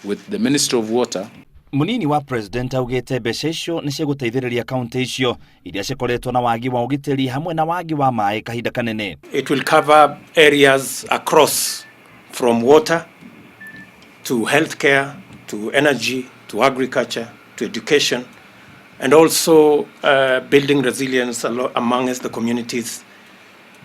With the Ministry of Water. Munini wa President augĩte mbeca icio nĩ cigũteithĩrĩria kaunti icio iria cikoretwo na wagi wa ũgitĩri hamwe na wagi wa maĩ kahinda kanene. It will cover areas across from water to healthcare to energy to agriculture to education and also building resilience amongst the communities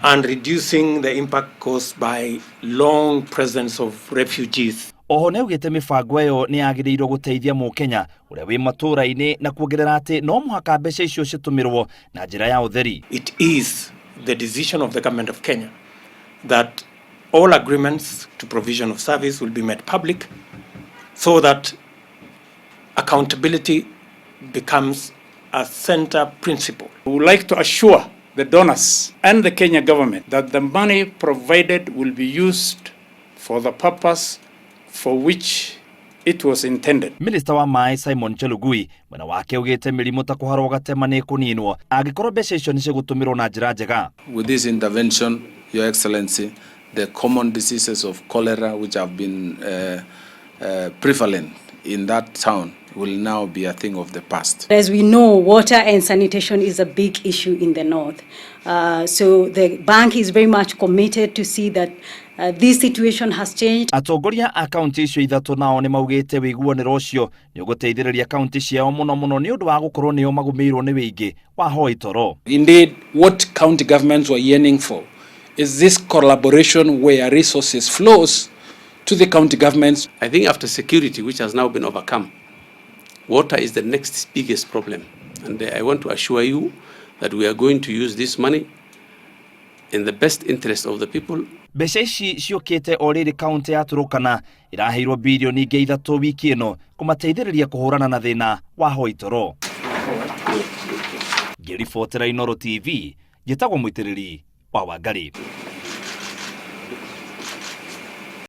and reducing the impact caused by long presence of refugees. Oho nĩaugĩte mĩbango ĩyo nĩ yagĩrĩirwo gũteithia mũkenya ũrĩa wĩ matũũra-inĩ na kuongerera atĩ no mũhaka mbeca icio citũmĩrwo na njĩra ya ũtheri. It is the decision of the government of Kenya that all agreements to provision of service will be made public so that accountability becomes a center principle. We would like to assure the donors and the Kenya government that the money provided will be used for the purpose for which it was intended. Minista wa maĩ Simon Chelugui mwena wake augĩte mĩrimũ ta kũharwo gatema nĩ ĩkũninwo angĩkorwo mbeca icio nĩ cigũtũmĩrwo na njĩra njega. With this intervention, Your Excellency, the common diseases of cholera which have been prevalent in that town will now be a thing of the past. As we know, water and sanitation is a big issue in the north. So the bank is very much committed to see that this situation has changed. Atongoria a kaunti icio ithatũ nao nĩ maugĩte wĩiguanĩro ũcio nĩ ũgũteithĩrĩria kaunti ciao mũno mũno nĩ ũndũ wa gũkorwo nĩo magũmĩirwo nĩ wĩingĩ wa ahoi toro. Indeed, what county governments were yearning for is this collaboration where resources flows to the county governments. I think after security, which has now been overcome, water is the next biggest problem. And I want to assure you that we are going to use this money in the best interest of the people. Mbeca ici ciũkĩte o rĩrĩ kaunti ya Turukana ĩraheirwo birioni ingĩ ithatũ wiki ĩno kũmateithĩrĩria kũhũrana na thĩna wa ahoi toro. Ngĩribotera Inooro TV, njĩtagwo Mũitĩrĩri wa Wangari.